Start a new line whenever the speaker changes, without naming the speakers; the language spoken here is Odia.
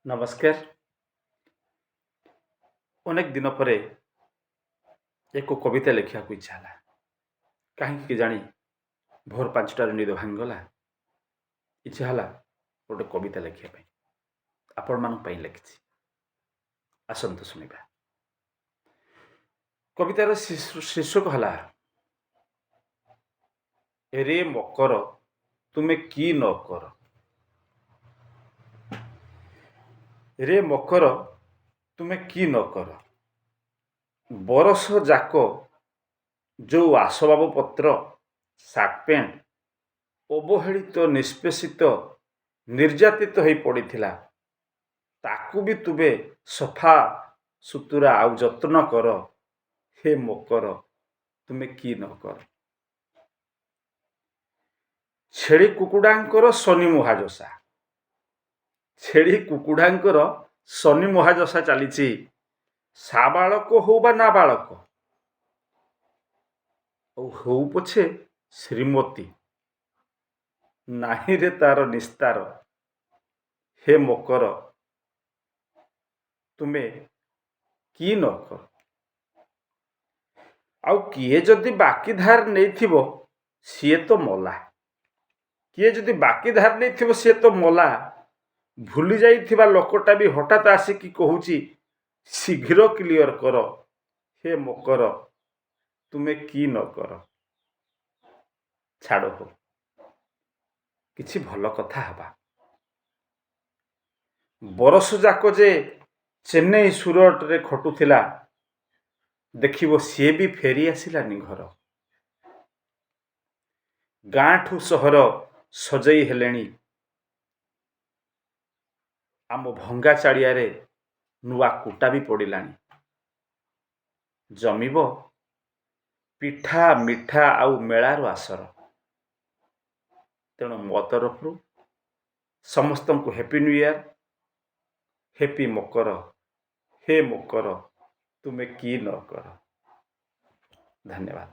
ନମସ୍କାର। ଅନେକ ଦିନ ପରେ ଏକ କବିତା ଲେଖିବାକୁ ଇଚ୍ଛା ହେଲା। କାହିଁକି କେଜାଣି ଭୋର 5ଟାରୁ ନିଦ ଭାଙ୍ଗିଗଲା, ଇଚ୍ଛା ହେଲା ଗୋଟେ କବିତା ଲେଖିବା ପାଇଁ। ଆପଣମାନଙ୍କ ପାଇଁ ଲେଖିଛି, ଆସନ୍ତୁ ଶୁଣିବା। କବିତାର ଶୀର୍ଷକ ହେଲା, ରେ ମକର ତୁମେ କି ନ କର। ରେ ମକର ତୁମେ କି ନ କର, ବରଷ ଯାକ ଯୋଉ ଆସବାବପତ୍ର, ସାର୍ଟ ପ୍ୟାଣ୍ଟ ଅବହେଳିତ, ନିଷ୍ପେଷିତ, ନିର୍ଯାତିତ ହୋଇ ପଡ଼ିଥିଲା, ତାକୁ ବି ତୁମେ ସଫା ସୁତୁରା ଆଉ ଯତ୍ନ କର। ହେ ମକର ତୁମେ କି ନ କର। ଛେଳି କୁକୁଡ଼ାଙ୍କର ଶନି ମହାଦଶା, ଛେଳି କୁକୁଡ଼ାଙ୍କର ଶନି ମହାଦଶା ଚାଲିଛି। ସାବାଳକ ହଉ ବା ନାବାଳକ, ଆଉ ହଉ ପଛେ ଶ୍ରୀମତୀ, ନାହିଁରେ ତାର ନିସ୍ତାର। ହେ ମକର ତୁମେ କି ନ କର। ଆଉ କିଏ ଯଦି ବାକି ଧାର ନେଇଥିବ ସିଏ ତ ମଲା, କିଏ ଯଦି ବାକି ଧାର ନେଇଥିବ ସିଏ ତ ମଲା। ଭୁଲି ଯାଇଥିବା ଲୋକଟା ବି ହଠାତ୍ ଆସିକି କହୁଛି, ଶୀଘ୍ର କ୍ଲିଅର କର। ହେ ମକର ତୁମେ କି ନ କର। ଛାଡ଼ ହୋ, କିଛି ଭଲ କଥା ହେବା। ବରଷ ଯାକ ଯେ ଚେନ୍ନାଇ ସୁରଟରେ ଖଟୁଥିଲା, ଦେଖିବ ସିଏ ବି ଫେରି ଆସିଲାନି ଘର। ଗାଁଠୁ ସହର ସଜେଇ ହେଲେଣି, ଆମ ଭଙ୍ଗା ଚାଳିଆରେ ନୂଆ କୁଟା ବି ପଡ଼ିଲାଣି। ଜମିବ ପିଠା ମିଠା ଆଉ ମେଳାର ଆସର। ତେଣୁ ମୋ ତରଫରୁ ସମସ୍ତଙ୍କୁ happy new year, happy Makar. ହେ ମକର ତୁମେ କି ନ କର। ଧନ୍ୟବାଦ।